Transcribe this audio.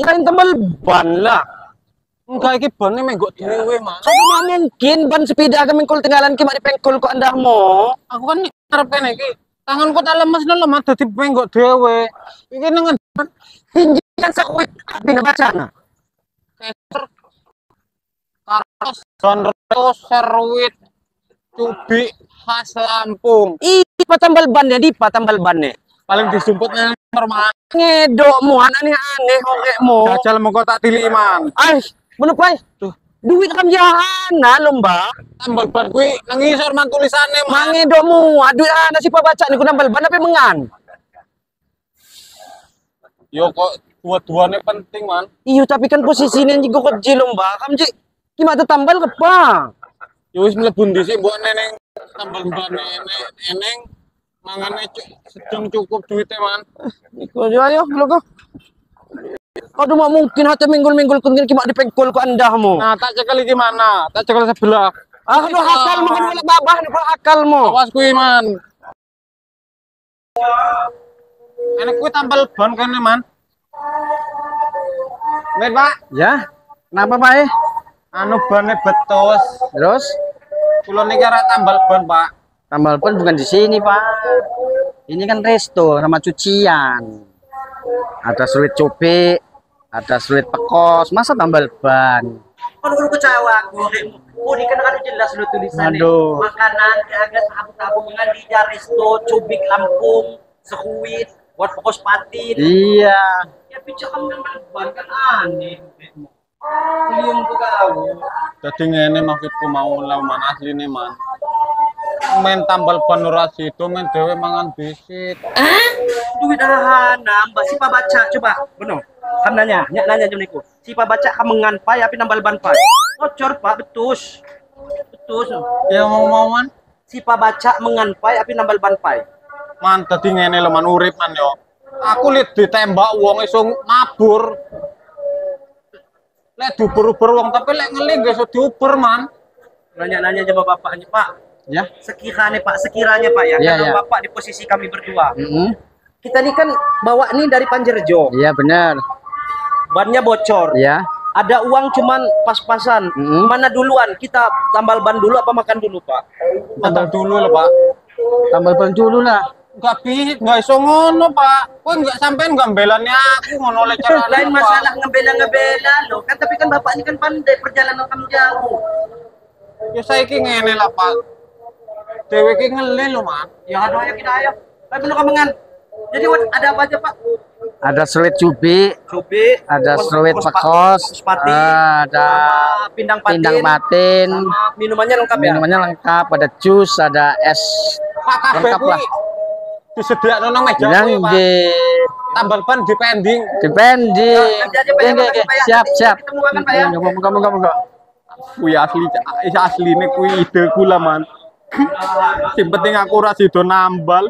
Kan tambal ban lah. Enggak, iki bane menggok dhewe, Mas. Aku mah mungkin ban sepeda kami mengkol tinggalan ki mak dipengkol kok andahmu. Aku kan ngarep kene iki. Tanganku tak lemes lho, Mas, dadi menggok dhewe. Iki nang Tinggikan sakuit api baca nah. Keser. Karos dan seruit cubik khas Lampung. Ih, tambal bannya, di tambal bannya. Paling disumput nang normal. Ngedokmu aneh-aneh okekmu. Jajal mongko tak tiliki, Man. Ay, bener pai. Tuh, duit kam jahana lomba. Tambal ban kuwi nang ngisor, Man, tulisane, Man. Mangedokmu, duit ana si baca niku nambal ban apa mengan. Yo kok dua-duanya penting, Man. Iyo, tapi kan posisinya juga kecil lomba. Kam ji, gimana tambal kepa? Yo wis mlebu dhisik mbok neneng tambal ban eneng mangane sedang cukup duitnya, Man. Iku aja ayo, logo. Aduh, mak mungkin hati minggul-minggul kun kimak dipengkol ku andahmu. Nah, tak cekel iki mana? Tak cekel sebelah. Aduh, akalmu kan boleh babah niku akalmu. Awas kuwi, Man. Enek kuwi tambal ban kene, Man. Met, Pak. Ya. Kenapa, Pak? Anu bane betus. Terus? Kula niki arep tambal ban, Pak. Tambal ban bukan di sini, Pak. Ini kan resto sama cucian. Ada seruit cobek, ada seruit pekos, masa tambal ban? Kalau lu kecewa, gue ini kan kan jelas lu tulisannya. Aduh. Makanan agak tabu-tabu mengan di resto cubik Lampung, sekuit, buat pekos patin. Iya. Ya bicara kamu nambal ban kan aneh. Liung tuh kau. Dadi ngene maksudku mau lawan asline, Man. Men tambal ban ora sido, men dhewe mangan disit. Duit ahana, mbak siapa baca coba, benar. Kam nanya, nyak nanya jam niku. Siapa baca kam mengan pai api nambal ban pai. Bocor Pak, betus. Betus. Ya mau-mau, Man. Siapa baca mengan pai api nambal ban pai. Man, dadi ngene lho, Man, urip, Man, yo. Aku lihat ditembak wong iso mabur. Lek diuber-uber wong, tapi lek ngeli nggak iso diuber, Man. Nanya-nanya sama bapaknya, Pak. Ya. Sekiranya Pak, sekiranya Pak ya, Ya, kalau ya. Bapak di posisi kami berdua. Mm-hmm. Kita ini kan bawa nih dari Panjerjo. Iya, benar. Bannya bocor. Iya. Ada uang cuman pas-pasan. Mm-hmm. Mana duluan? Kita tambal ban dulu apa makan dulu, Pak? Tambal dulu lah, Pak. Tambal ban dulu lah. Enggak bisa, enggak iso ngono, Pak. Kowe enggak sampean enggak mbelani aku ngono lek carane. Lain masalah ngebela-ngebela loh. Kan tapi kan Bapak ini kan pandai perjalanan kamu jauh. Ya saiki ngene lah, Pak. Dewe iki ngeli lho, Man. Ya aduh, ayo kita ayo. Ayo perlu kamengan. Jadi ada apa aja, Pak? Ada seruit cubik, Cubik, ada seruit pekos, pati, ada pindang patin, pindang patin, sama minumannya lengkap ya? Minumannya lengkap, ada jus, ada es. Pak, kabeh lengkap lah. Disediakno nang meja kuwi, Pak. Tambal ban dipending. Dipending. Oke, siap, siap. Ketemu makan, Pak ya. Monggo, monggo, monggo. Kuwi asli, asline kuwi ideku lah, Man. Sing penting aku ora sida nambal.